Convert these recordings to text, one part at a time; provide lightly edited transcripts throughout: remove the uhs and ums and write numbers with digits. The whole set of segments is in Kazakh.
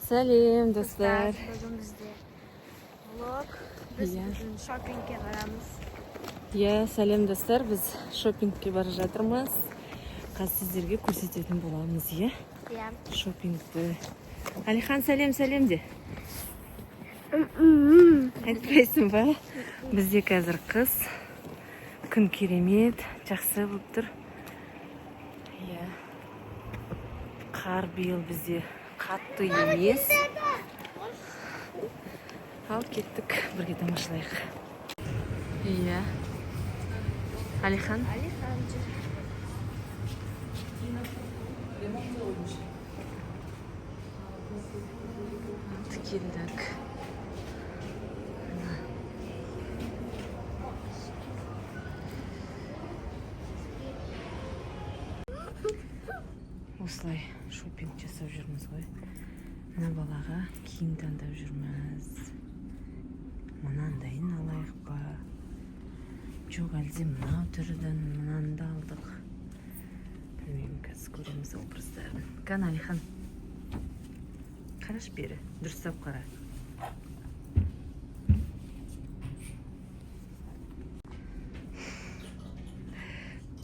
Сәлем, достар. Бүгін бізде влог. Біз бүгін шопингке барамыз. Иә, сәлем, достар. Біз шопингке бара жатырмыз. Қазір сіздерге көрсететін боламыз, иә? Иә. Шопингті. Алихан, сәлем, сәлем де. Айтпайсың ба? Бізде қазір қыс. Күн керемет, жақсы болып тұр. Иә. Қар биыл бізде қатты емес. Ал кеттік, бірге тамашалайық. Иә. Алихан. Алихан жүр. Келдік. Мына. Осылай шопинг жасап жүрміз ғой. Мына балаға киім таңдап жүрміз. Мынандайын алайық па? Жоқ, әлде мынау түрден мынаны да алдық. Білмеймін, қазір көреміз образдарын. Кәне, Алихан. Қарашы бері, дұрыстап қара.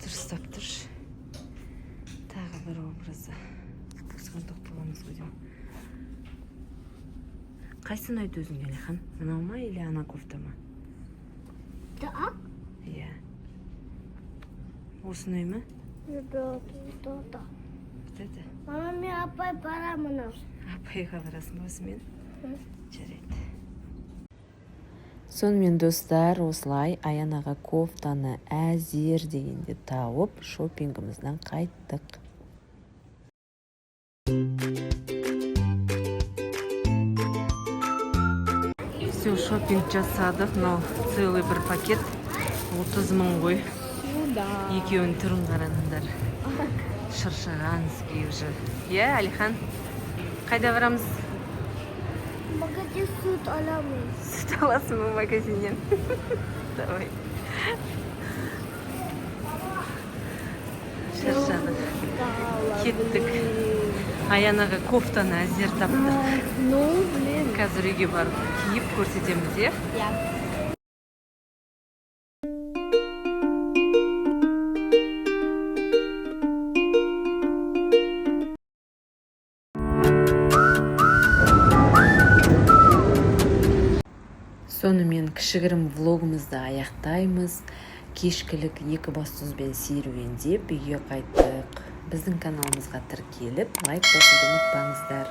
Дұрыстап тұршы. Тағы бір образы. Осыған тоқталамыз ғой деймін. Қайсы ұнайды өзіңе, Алихан? Мынау ма или ана кофта ма? Да? Иә. Осы ұнай ма? Да, да, да. Вот это? Мама, мен апай барамын. Апайға барасың ба осымен? Жарайды. Сонымен, достар, осылай Аянаға кофтаны әзер дегенде тауып, шопингімізден қайттық. Все, шопинг жасадық. Мынау целый бір пакет 30 мың ғой. Да. Екеуінің түрін қараңдар. Шаршағанский уже. Иә, Алихан? Қайда барамыз? Магазин сүт аламыз. Сүт аласың ба магазиннен? Давай. Шаршадық. Кеттік. Аянаға кофтаны әзер таптық. Ну, блин. Қазір үйге барып киіп көрсетеміз, иә? Иә. Сонымен, кішігірім влогымызды аяқтаймыз. Кешкілік Екібастұзбен серуендеп, үйге қайттық. Біздің каналымызға тіркеліп, лайк басуды ұмытпаңыздар.